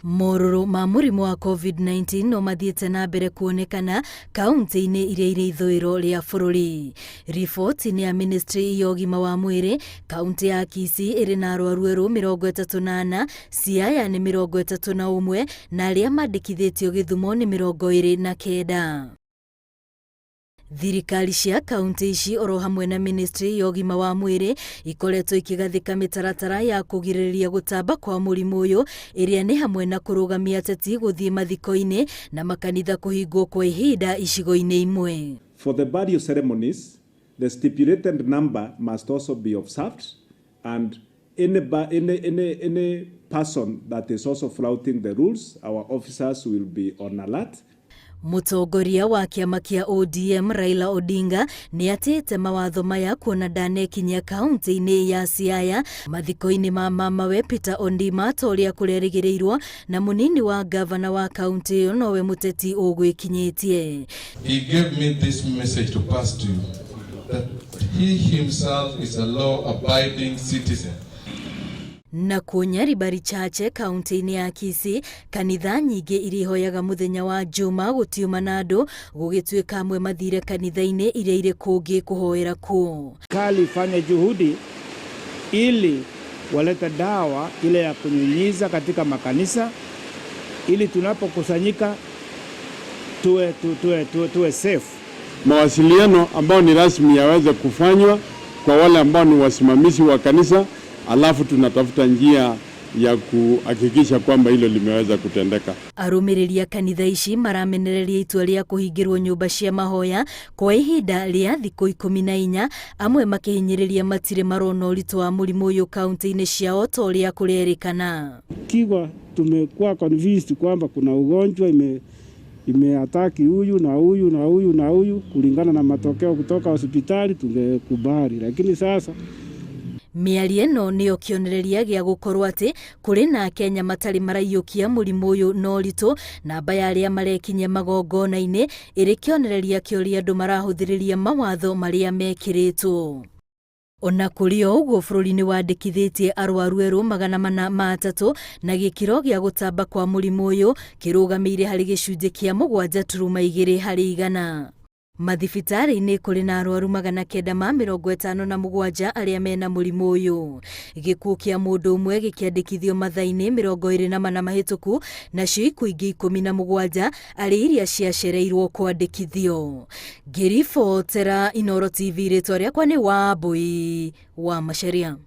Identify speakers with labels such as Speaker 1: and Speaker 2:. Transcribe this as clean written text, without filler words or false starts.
Speaker 1: Morũrũ ma mũrimũ wa COVID-19 no mathiĩte na mbere kuonekana kaunti-inĩ iria irĩ ithũĩro rĩa bũrũri. Riboti-inĩ ya ministry ya ũgima wa mwĩrĩ, kaunti ya Kisii ĩrĩ na arwaru erũ 34, Siaya nĩ 31 na arĩa mandĩkithĩtio Gĩthumo nĩ 29. Thirikari cia kaunti ici oro hamwe na ministry ya ũgima wa mwĩrĩ ikoretwo ikĩgathĩka mĩtaratara ya kũgirĩrĩria gũtamba kwa mũrimũ ũyũ ĩrĩa nĩ hamwe na kũrũgamia ateti gũthiĩ mathiko-inĩ na makanitha kũhingwo kwa ihinda icigo-inĩ imwe.
Speaker 2: For the burial ceremonies, the stipulated number must also be observed and any, any, any, any person that is also flouting the rules, our officers will be on alert.
Speaker 1: Mũtongoria wa kĩama kĩa ODM Raila Odinga nĩ atĩĩte mawatho maya kuona ndanekinyia kaunti-inĩ ya Siaya mathiko-inĩ ma mamawe Peter Ondima ta ũrĩa kũrerĩgĩrĩirwo na mũnini wa ngavana wa kaunti ĩyo nowe mũteti ũgwĩkinyĩtie.
Speaker 3: He gave me this message to pass to you that he himself is a law-abiding citizen.
Speaker 1: Nakuo Nyaribari Chache kaunti-inĩ ya Kisii, kanitha nyingĩ iria ihoyaga mũthenya wa Njuma gũtiuma na andũ, gũgĩtuĩka amwe mathire kanitha-inĩ iria irĩ kũngĩ kũhoera kuo.
Speaker 4: Serikali ifanye juhudi ili walete dawa ile ya kunyunyiza katika makanisa ili tunapokusanyika tuwe, tuwe, tuwe, tuwe, tuwe safe.
Speaker 5: Mawasiliano ambao ni rasmi yaweze kufanywa kwa wale ambao ni wasimamizi wa kanisa, alafu tunatafuta njia ya kuhakikisha kwamba hilo limeweza kutendeka.
Speaker 1: Arũmĩrĩri a kanitha ici maramenereria itua rĩa kũhingĩrwo nyũmba cia mahoya kwa ihinda rĩa thikũ 14, amwe makĩhinyĩrĩria matirĩ marona ũritũ wa mũrimũ ũyũ kaunti-inĩ ciao ta ũrĩa kũrerĩkana.
Speaker 4: Kiwa tumekuwa convinced kwamba kuna ugonjwa imeattack huyu na huyu na huyu na huyu, kulingana na matokeo kutoka hospitali tungekubali, lakini sasa
Speaker 1: Mĩario ĩno nĩyo kĩonereria gĩa gũkorwo atĩ kũrĩ na Akenya matarĩ maraiyũkia mũrimũ ũyũ na ũritũ, namba ya arĩa marekinyia magongona-inĩ ĩrĩ kĩonereria kĩa ũrĩa andũ marahũthĩrĩria mawatho marĩa mekĩrĩtwo. Ona kũrĩ o ũguo bũrũri nĩ wandĩkithĩtie arwaru erũ 403 na gĩkĩro gĩa gũtamba kwa mũrimũ ũyũ kĩrũgamĩire harĩ gĩcunjĩ kĩa 7.2 harĩ igana. Mathibitarĩ-inĩ kũrĩ na arwaru 957 arĩa mena mũrimũ ũyũ. Gĩkuũ kĩa mũndũ ũmwe gĩkĩandĩkithio mathaa-inĩ 24 mahĩtũku, nacio ikuũ ingĩ 17 arĩ iria ciacereirwo kwandĩkithio. Ngĩribotera Inooro TV, rĩtwa rĩakwa nĩ Wambui wa Macharia.